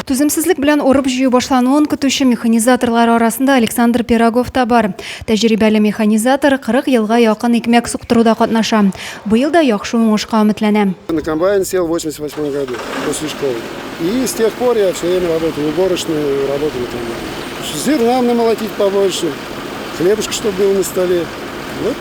Түземсезлек белән урып-җыю башлануын көтүче механизаторлар арасында Александр Пирогов та бар. Тәҗрибәле механизатор 40 елга якын икмәк суктыруда катнаша. Быел да яхшы уңышка өметләнә. На комбайн сел в 88 году, после школы. И с тех пор я все время работал уборочную, работал на комбайне. Зерна намолотить побольше, хлебушка, чтобы был на столе. Вот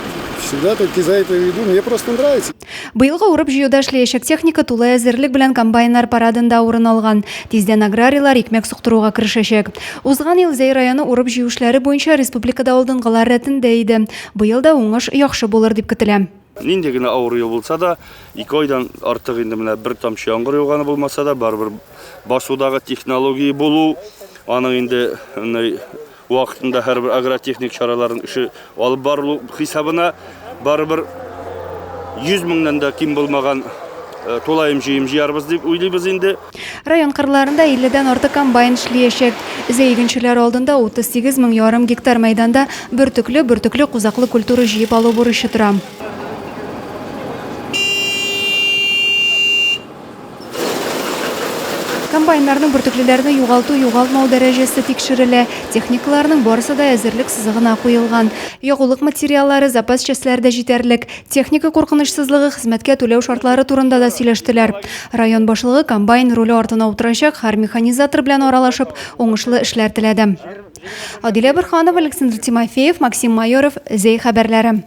всегда только за это иду. Мне просто нравится. Быелгы урып-җыюда эшләячәк техника тулы әзерлек белән комбайннар парадында урын алган. Тиздән аграрийлар икмәк суктыруга керешәчәк. Узган ел Зәй районы урып-җыю эшләре буенча республикада алдынгылар рәтендә иде. Быел да уңыш яхшы булыр дип көтелә. Нинди генә авыр ел булса да, ике айдан артык инде менә бер тамчы яңгыр яуганы булмаса да, барыбер басудагы технология булу, аның инде вакытында һәрбер агротехник чараларын эше алып барылу хисабына барыбер 100 меңнән дә ким булмаган э, тулаем җыем җыярбыз дип уйлыйбыз инде. Район кырларында 50 дән артык комбайн эшлиячәк. Зәй игенчеләре алдында 38 мең ярым гектар мәйданда бөртекле, бөртекле кузаклы культура җыеп алу бурычы тора. Комбайннарның бөртеклеләрне югалту-югалтмау дәрәҗәсе тикшерелә. Техникаларның барысы да әзерлек сызыгына куелган. Ягулык материаллары, запас частьләр дә җитәрлек. Техника куркынычсызлыгы, хезмәткә түләү шартлары турында да сөйләштеләр. Район башлыгы комбайн руле артына утырачак һәр механизатор белән аралашып, уңышлы эшләр теләде. Адилә Борһанова, Александр Тимофеев, Максим Майоров, Зәй хәбәрләре.